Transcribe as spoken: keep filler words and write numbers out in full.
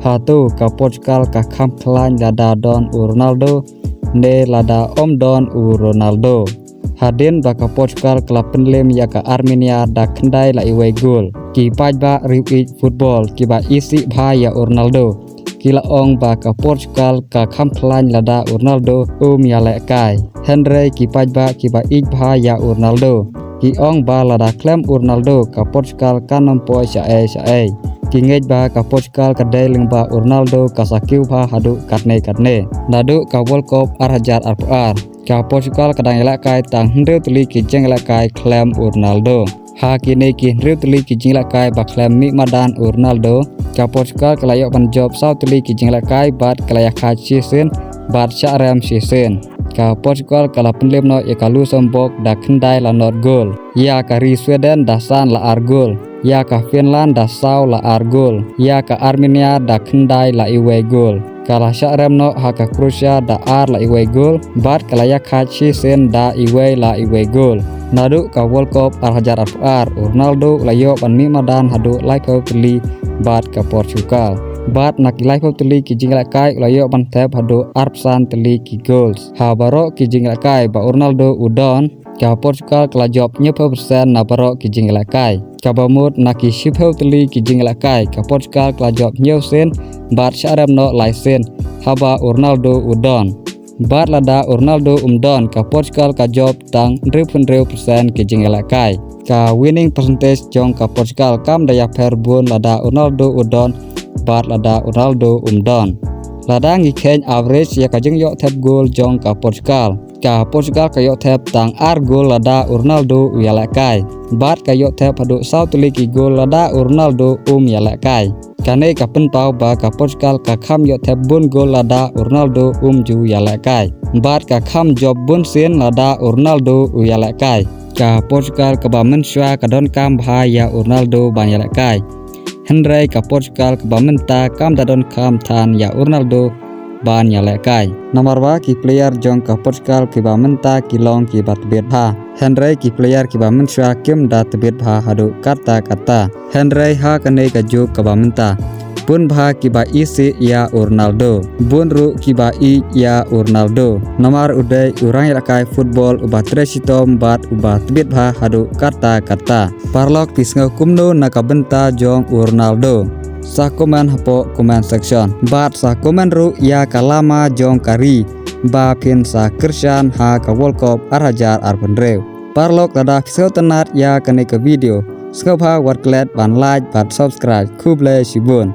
Hato ka Portugal ka kham khlaiñ lada don u Ronaldo ne lada ym don u Ronaldo? Hadien ba ka Portugal ka la pynlem ïa ka Armenia da khyndai la iwei gol, ki paidbah riewieid football kiba isih bha ïa u Ronaldo ki la ong ba ka Portugal ka kham khlaiñ lada u Ronaldo um ïalehkai. Hynrei ki paidbah kiba ïeit bha ïa u Ronaldo ki ong ba lada khlem u Ronaldo ka Portugal kan ym poi shaei shaei. Ki ngeit ba ka Portugal ka dei lyngba u Ronaldo ka sa kiew bha haduh katne katne. Naduh ka World Cup ar hajar arphew ar, ka Portugal ka dang ïalehkai tang hynriew tylli ki jingïalehkai khlem u Ronaldo. Ha kine ki hynriew tylli ki jingïalehkai ba khlem mih madan u Ronaldo, ka Portugal ka la ïoh ban jop saw tylli ki jingïalehkai bad ka la ïakhaid shisien bad shah rem shisien. Ka Portugal ka la pynlem noh ïa ka Luxembourg da khyndai la nod gol, ïa ka ri Sweden da san la ar gol, ïa ka Finland da saw la ar gol, ïa ka Armenia da khyndai la iwei gol. Ka la shah rem noh ha ka Croatia da ar la iwei gol bad ka la ïakhaid shisien da iwei la iwei gol. Naduh ka World Cup ar hajar arphew ar, u Ronaldo u la ïoh ban mih madan haduh laiphew tylli bad ka Portugal. Bad na ki laiphew tylli ki jingïalehkai u la ïoh ban thep haduh arphew san tylli ki goals ha baroh ki jingïalehkai ba u Ronaldo u don. Ka Portugal ka la jop hynñiewphew percent na baroh ki jingïalehkai. Kaba mut na ki shiphew tylli ki jingïalehkai, ka Portugal ka la jop hynñiew sien bad shah rem noh lai sien haba u Ronaldo u don. Bad lada u Ronaldo um don, ka Portugal ka jop tang hynriewphew hynriew percent ki jingïalehkai. Ka winning percentage jong ka Portugal kam da ïapher bun lada u Ronaldo u don bad lada u Ronaldo um don. Lada ngi kheiñ average ïa ka jingïoh thep gol jong ka Portugal, ka Portugal ka ïoh thep tang ar gol lada u Ronaldo u ïalehkai. Bad ka ïoh thep haduh saw tylli ki gol lada u Ronaldo um ïalehkai. Kane ka pynpaw ba ka Portugal ka kham ïoh thep bun gol lada u Ronaldo um ju ïalehkai. Bad ka kham jop bun sien lada u Ronaldo u ïalehkai. Ka Portugal kaba mynshuwa ka donkam bha ïa u Ronaldo ban ïalehkai. Hynrei ka Portugal kaba mynta kam da donkam than ïa u Ronaldo ban ïalehkai. Namar ba ki player jong ka Portugal kiba mynta ki long kiba tbit bha. Hynrei ki player kiba mynshuwa kim da tbit bha haduh katta katta. Hynrei ha kane ka juk kaba mynta, bun bha kiba isih ïa u Ronaldo, bun ruh kiba ïeit ïa u Ronaldo. Namar u dei u rangïalehkai football uba trei shitom bad uba tbit bha haduh katta katta. Paralok, phi sngew kumno na ka bynta jong u Ronaldo? Sa comment hapoh comment section. Bad sa comment ruh ïa ka lama jong ka ri ba phin sa kyrshan ha ka World Cup ar hajar arphew hynriew. Paralok, lada phi sngewtynnat ïa kane ka video, sngewbha wat klet ban like bad subscribe. Khublei shibun.